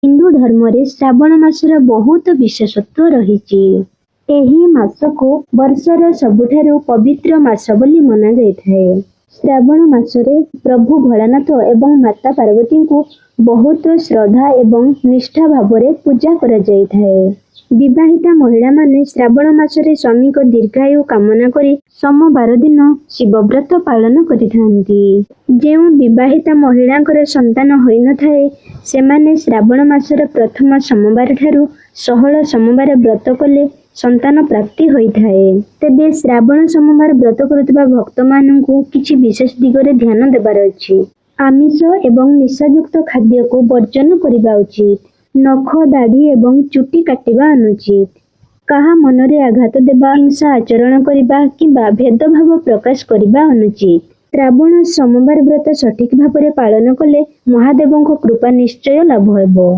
ହିନ୍ଦୁ ଧର୍ମରେ ଶ୍ରାବଣ ମାସର ବହୁତ ବିଶେଷତ୍ୱ ରହିଛି। ଏହି ମାସକୁ ବର୍ଷର ସବୁଠାରୁ ପବିତ୍ର ମାସ ବୋଲି ମନାଯାଇଥାଏ। ଶ୍ରାବଣ ମାସରେ ପ୍ରଭୁ ଭୋଳାନାଥ ଏବଂ ମାତା ପାର୍ବତୀଙ୍କୁ ବହୁତ ଶ୍ରଦ୍ଧା ଏବଂ ନିଷ୍ଠା ଭାବରେ ପୂଜା କରାଯାଇଥାଏ। ବିବାହିତା ମହିଳାମାନେ ଶ୍ରାବଣ ମାସରେ ସ୍ୱାମୀଙ୍କ ଦୀର୍ଘାୟୁ କାମନା କରି ସୋମବାର ଦିନ ଶିବବ୍ରତ ପାଳନ କରିଥାନ୍ତି। ଯେଉଁ ବିବାହିତା ମହିଳାଙ୍କର ସନ୍ତାନ ହୋଇନଥାଏ, ସେମାନେ ଶ୍ରାବଣ ମାସର ପ୍ରଥମ ସୋମବାର ଠାରୁ 16 ସୋମବାର ବ୍ରତ କଲେ ସନ୍ତାନ ପ୍ରାପ୍ତି ହୋଇଥାଏ। ତେବେ ଶ୍ରାବଣ ସୋମବାର ବ୍ରତ କରୁଥିବା ଭକ୍ତମାନଙ୍କୁ କିଛି ବିଶେଷ ଦିଗରେ ଧ୍ୟାନ ଦେବାର ଅଛି। ଆମିଷ ଏବଂ ନିଶାଯୁକ୍ତ ଖାଦ୍ୟକୁ ବର୍ଜନ କରିବା ଉଚିତ। ନଖ, ଦାଢ଼ି ଏବଂ ଚୁଟି କାଟିବା ଅନୁଚିତ। କାହା ମନରେ ଆଘାତ ଦେବା, ହିଂସା ଆଚରଣ କରିବା କିମ୍ବା ଭେଦଭାବ ପ୍ରକାଶ କରିବା ଅନୁଚିତ। ଶ୍ରାବଣ ସୋମବାର ବ୍ରତ ସଠିକ ଭାବରେ ପାଳନ କଲେ ମହାଦେବଙ୍କ କୃପା ନିଶ୍ଚୟ ଲାଭ ହେବ।